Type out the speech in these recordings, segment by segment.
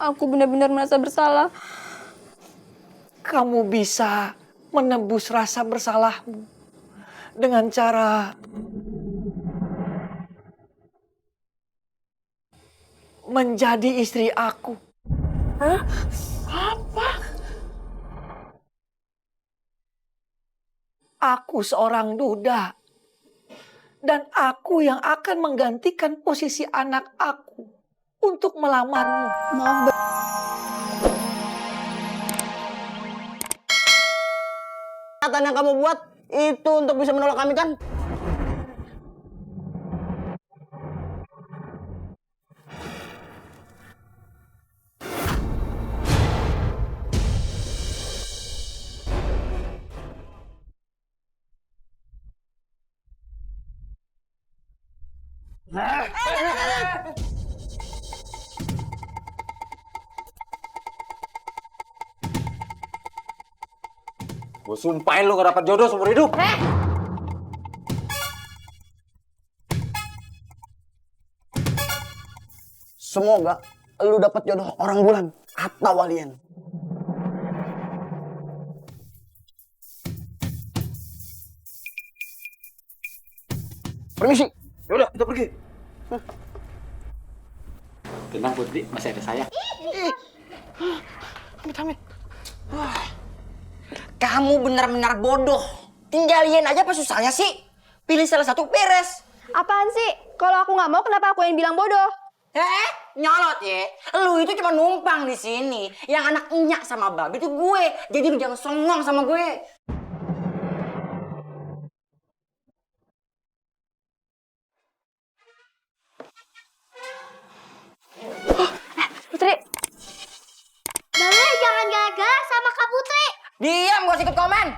Aku benar-benar merasa bersalah. Kamu bisa menebus rasa bersalahmu dengan cara menjadi istri aku. Hah? Apa? Aku seorang duda. Dan aku yang akan menggantikan posisi anak aku untuk melamarmu. Maaf, Kata yang kamu buat itu untuk bisa menolak kami kan? Gue sumpahin lu gak dapat jodoh seumur hidup. Semoga lu dapat jodoh orang bulan atau alien. Permisi. Yaudah, kita pergi. Tenang Putri, masih ada saya. Amit-amit. Kamu benar-benar bodoh. Tinggalin aja apa susahnya sih? Pilih salah satu beres. apaan sih? Kalau aku nggak mau, kenapa aku yang bilang bodoh? Nyolot ya. Lu itu cuma numpang di sini. Yang anak enyak sama babi itu gue. Jadi lu jangan songong sama gue. Putri, Boleh jangan gara-gara sama Kak Putri. Diam, gak usah ikut komen.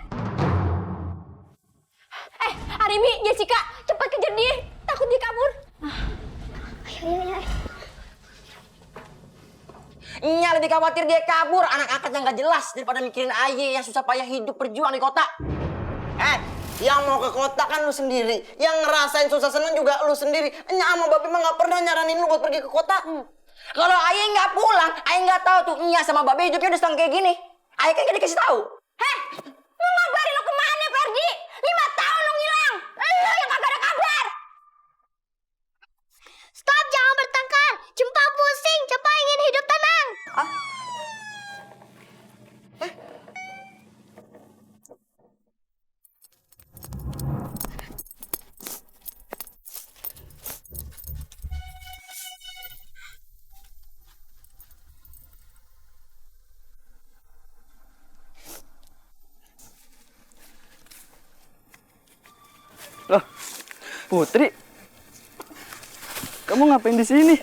Arimi, Jessica, cepat kejar dia. Takut dia kabur. Ayo. Nya lebih khawatir dia kabur. Anak angkat yang gak jelas daripada mikirin Aye yang susah payah hidup berjuang di kota. Yang mau ke kota kan lu sendiri. Yang ngerasain susah seneng juga lu sendiri. Nya sama Babi mah gak pernah nyaranin lu buat pergi ke kota. Kalau Aye nggak pulang, Aye nggak tahu tuh Nya sama Babi hidupnya udah sedang kayak gini. Aye kan gak dikasih tahu. Lu ngabarin lu kemana, Ferdi? 5 tahun lu ngilang. Lu yang kagak ada kabar. Stop, jangan bertengkar. Cempa pusing, Cempa ingin hidup tenang. Loh, Putri, kamu ngapain di sini?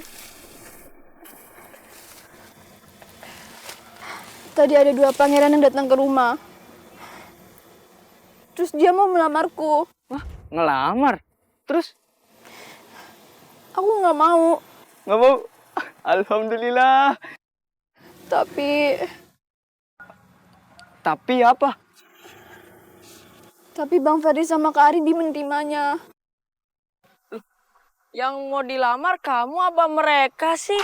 Tadi ada 2 pangeran yang datang ke rumah. Terus dia mau melamarku. Wah, ngelamar? Terus? Aku nggak mau. Nggak mau? Alhamdulillah. Tapi apa? Bang Ferdi sama Kak Aridi menerimanya. Yang mau dilamar kamu apa mereka sih?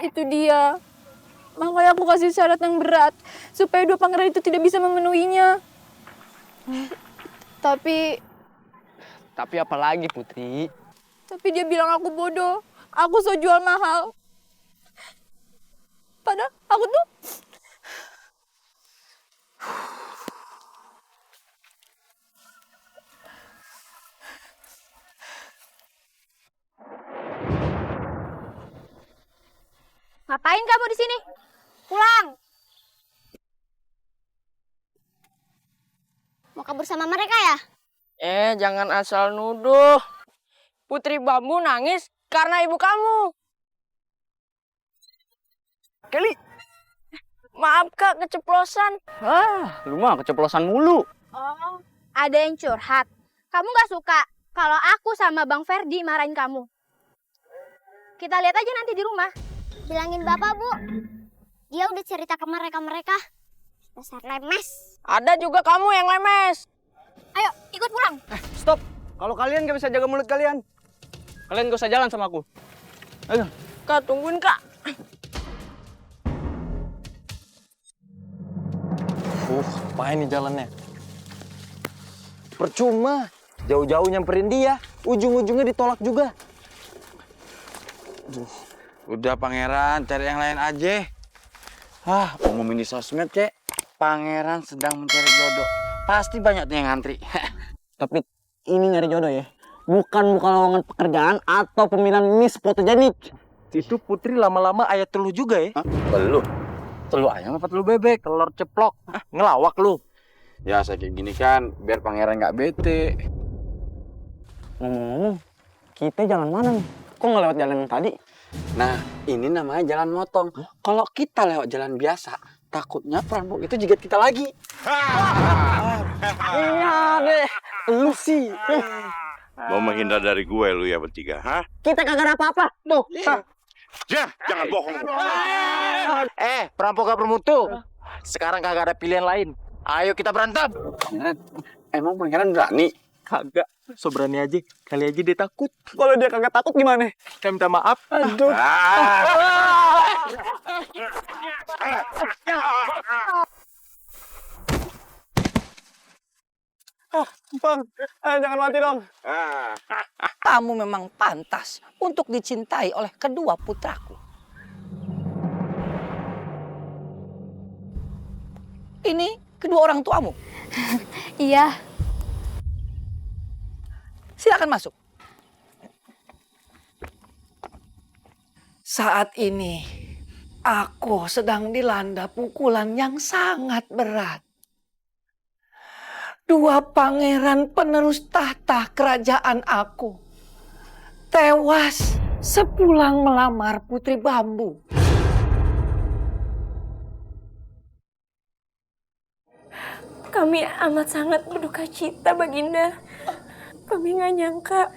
Itu dia. Makanya aku kasih syarat yang berat. Supaya 2 pangeran itu tidak bisa memenuhinya. Tapi apa lagi, Putri? dia bilang aku bodoh. Aku so jual mahal. Padahal aku tuh... Ngapain kamu di sini? Pulang. Mau kabur sama mereka ya? Jangan asal nuduh. Putri Bambu nangis karena ibu kamu. Kelly. Maaf Kak, keceplosan. Lu mah keceplosan mulu. Oh, ada yang curhat. Kamu gak suka kalau aku sama Bang Ferdi marahin kamu. Kita lihat aja nanti di rumah. Bilangin Bapak, Bu. Dia udah cerita ke mereka-mereka. Dasar lemes. Ada juga kamu yang lemes. Ayo, ikut pulang. Stop. Kalau kalian gak bisa jaga mulut kalian gak usah jalan sama aku. Ayo. Kak, tungguin Kak. Apa ini jalannya? Percuma. Jauh-jauh nyamperin dia. Ujung-ujungnya ditolak juga. Udah Pangeran, cari yang lain aja. Ngomongin di sosmed, Cek. Pangeran sedang mencari jodoh. Pasti banyak tuh yang ngantri. Tapi ini nyari jodoh ya. Bukan lowongan pekerjaan atau pemilihan Miss Fotogenik. Itu Putri lama-lama ayat teluh juga ya? Belum. Telur ayam apa telur bebek? Telur ceplok. Ngelawak lu. Ya saya kayak gini kan, biar Pangeran nggak bete. Ngomong-ngomong, kita jalan mana nih? Kok nggak lewat jalan yang tadi? Nah, ini namanya jalan motong. Kalau kita lewat jalan biasa, takutnya perampok itu jegat kita lagi. Iya deh, lu sih. Mau menghindar dari gue lu ya bertiga, ha? Kita kagak ada apa-apa. Tuh. Jangan bohong. Perampok gak bermutu. Sekarang kagak ada pilihan lain. Ayo kita berantem. Pangeran, emang Pangeran berani? Kagak. So berani aja. Kali aja dia takut. Kalau dia kagak takut gimana? Kita minta maaf. Aduh. Bang, jangan mati dong. Kamu memang pantas untuk dicintai oleh kedua putraku. Ini kedua orang tuamu. Iya. Silakan masuk. Saat ini aku sedang dilanda pukulan yang sangat berat. Dua pangeran penerus tahta kerajaan aku tewas sepulang melamar Putri Bambu. Kami amat sangat berduka cita, Baginda. Kami nggak nyangka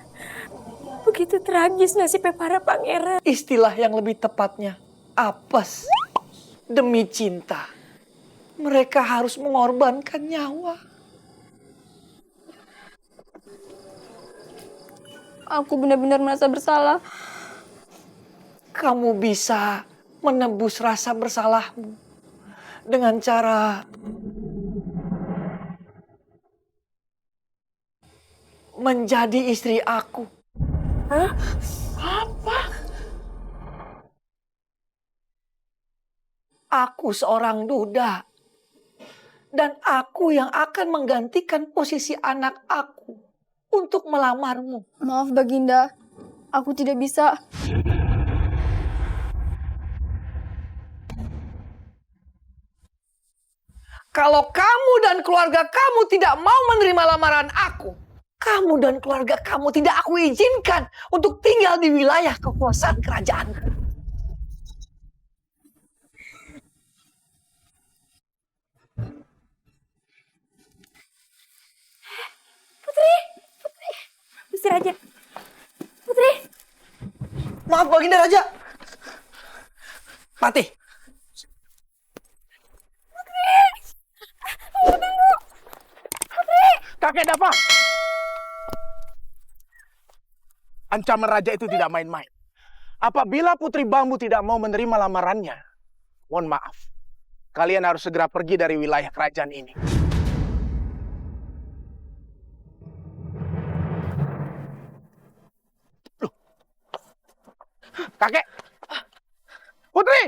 begitu tragis nasibnya para pangeran. Istilah yang lebih tepatnya, apes. Demi cinta, mereka harus mengorbankan nyawa. Aku benar-benar merasa bersalah. Kamu bisa menebus rasa bersalahmu dengan cara menjadi istri aku. Hah? Apa? Aku seorang duda. Dan aku yang akan menggantikan posisi anak aku untuk melamarmu. Maaf, Baginda. Aku tidak bisa. Kalau kamu dan keluarga kamu tidak mau menerima lamaran aku, kamu dan keluarga kamu tidak aku izinkan untuk tinggal di wilayah kekuasaan kerajaanku. Gusti Raja. Putri. Maaf Baginda Raja. Patih. Kakek Dapa. Ancaman raja itu tidak main-main. Apabila Putri Bambu tidak mau menerima lamarannya, mohon maaf, kalian harus segera pergi dari wilayah kerajaan ini. Loh. Kakek! Putri!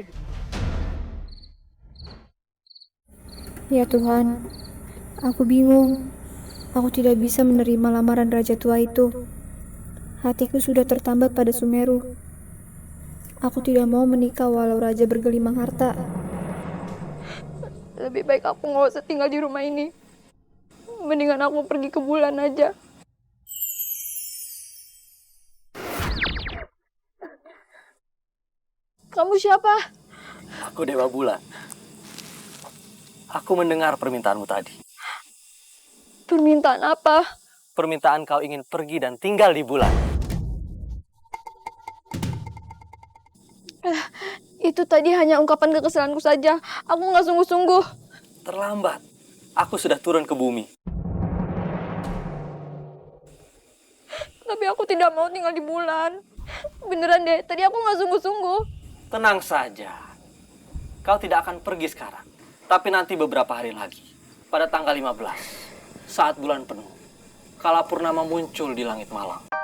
Ya Tuhan, aku bingung. Aku tidak bisa menerima lamaran raja tua itu. Hatiku sudah tertambat pada Sumeru. Aku tidak mau menikah walau raja bergelimang harta. Lebih baik aku nggak usah tinggal di rumah ini. Mendingan aku pergi ke bulan aja. Kamu siapa? Aku Dewa Bulan. Aku mendengar permintaanmu tadi. Permintaan apa? Permintaan kau ingin pergi dan tinggal di bulan. Itu tadi hanya ungkapan kekesalanku saja. Aku nggak sungguh-sungguh. Terlambat. Aku sudah turun ke bumi. Tapi aku tidak mau tinggal di bulan. Beneran deh, tadi aku nggak sungguh-sungguh. Tenang saja. Kau tidak akan pergi sekarang. Tapi nanti beberapa hari lagi. pada tanggal 15 saat bulan penuh, kala purnama muncul di langit malam.